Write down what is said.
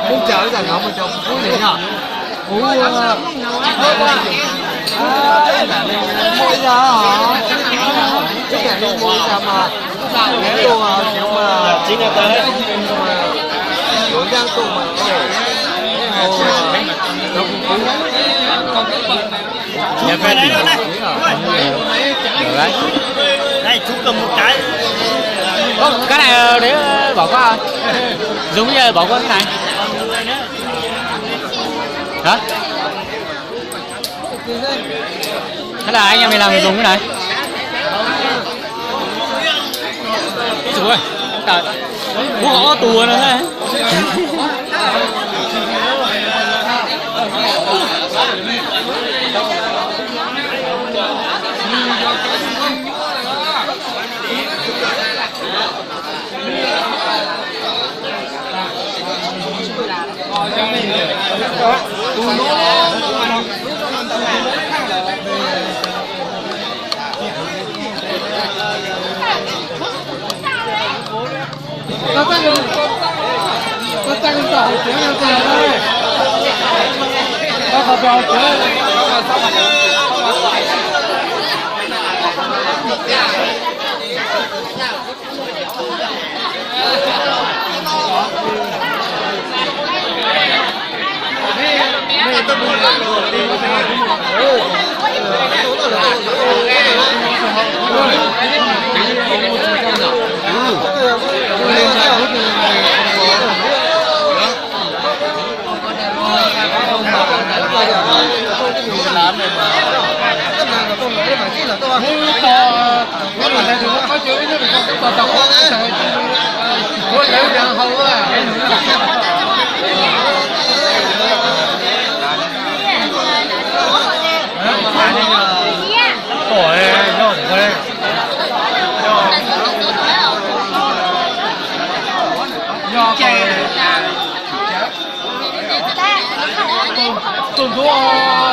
Ub, cas ib zam no mas cov kuv pub li no. Kuv, ib zam no, ib zam mas, kuv tuaj, kuv mas, kuv mas, kuv mas, kuv mas, Ơ, cái này để bỏ qua. Dùng bây giờ bỏ qua cái này. Hả? Hay là anh em mình làm mình dùng cái này? Ui dồi ôi, cả bố có tua nữa thế. Tuaj ntxuav.